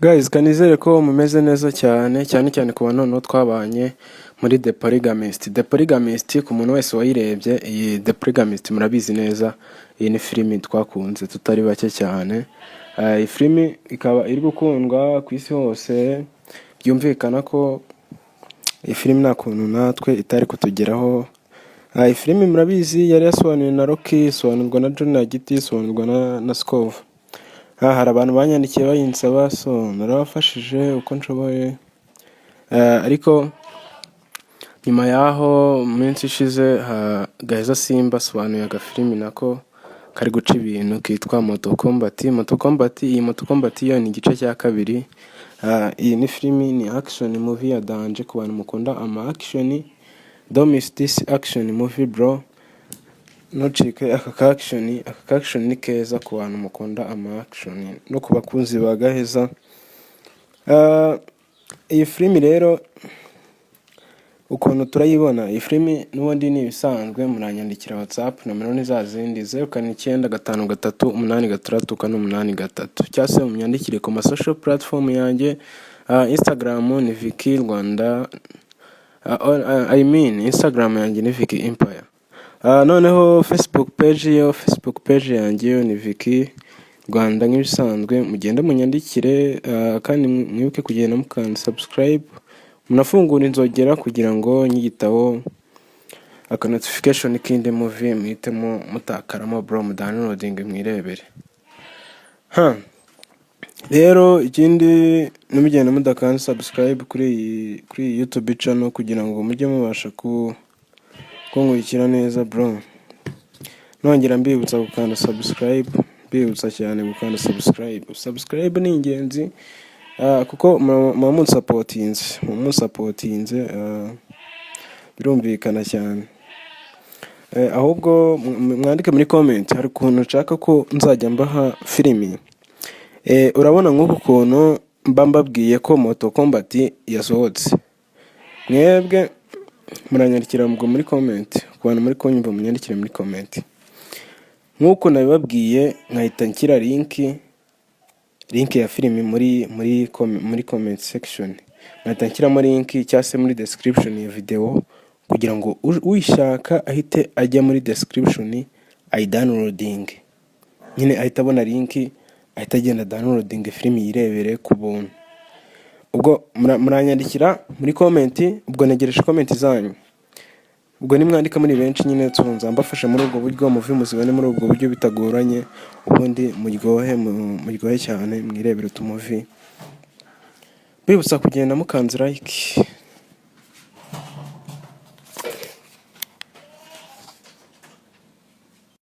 Guys, kanizere ko mumeze neza cyane, cyane cyane ku bantu noneho twabanye muri The Polygamist. The Polygamist, ku muntu wese wayirebye, iyi The Polygamist murabizi neza, iyi ni filimi twakunze tutari bake cyane. Iyi filimi ikaba iri gukundwa ku isi hose, byumvikana ko iyi filimi nta kuntu natwe itari kutugeraho. Iyi filimi murabizi yari yasobanuwe na Rocky, isobanurwa na John Giti, isobanurwa na Skov. Hari abantu banyandikiye bayinsaba, so narabafashije uko nshoboye. Ariko nyuma y'aho, mu minsi ishize, Gaheza Simba asobanuye agafilimi nako kari guca ibintu kitwa Mortal Kombat. Mortal Kombat, iyi Mortal Kombat yo ni igice cya kabiri. Iyi ni filimi, ni action movie ya danger. Ku bantu mukunda ama action, don't miss this action movie, bro. Ntucike aka ka action. Aka ka action ni keza ku bantu mukunda ama action no ku bakunzi ba Gaheza. Iyi filimi rero ukuntu turayibona, iyi filimi n'ubundi ni ibisanzwe, muranyandikira WhatsApp, nomero ni za zindi: 0795 386 483, cyangwa se munyandikire ku ma social platform yanjye. Instagram ni Vicky Rwanda, I mean Instagram yanjye ni Vicky Empire. Noneho Facebook page yo, Facebook page yanjye yo ni Vicky Rwanda nk'ibisanzwe. Mugende munyandikire, kandi mwibuke kugenda mukanda subscribe, munafungura inzogera kugira ngo nyigitaho aka notification k'indi movie muhitemo mutakaramo, bro, mudownloading mwirebere. Ha rero ikindi, nimugenda mudakanda subscribe kuri iyi YouTube channel kugira ngo mujye mubasha kunkurikira neza, bro. Nongera mbibutsa gukanda subscribe, mbibutsa cyane gukanda subscribe. Subscribe ni ingenzi, kuko muba munsapotinze, birumvikana cyane. Ahubwo mwandike muri comment, hari ukuntu nshaka ko nzajya mbaha filimi. Urabona nk'uku kuntu mba mbabwiye ko Mortal Kombat yasohotse, mwebwe muranyandikira ubwo muri comment. Ku bantu muri kunyumva, munyandikire muri comment nk'uko nabibabwiye, nkahita nshyira link ya filimi muri comment section, nkahita nshyiramo link cyangwa se muri description ya video, kugira ngo uyishaka ahite ajya muri description ayidownloading nyine, ahita abona link, ahita agenda downloading filimi yirebere ku buntu. Ubwo muranyandikira muri comment, ubwo ntegereje comment zanyu. Ubwo nimwandika muri benshi nyine, nzaba mbafasha muri ubwo buryo, movie muzibone muri ubwo buryo bitagoranye, ubundi muryohe, muryohe cyane, mwirebere utumovie. Mbibutsa kugenda mukanze like,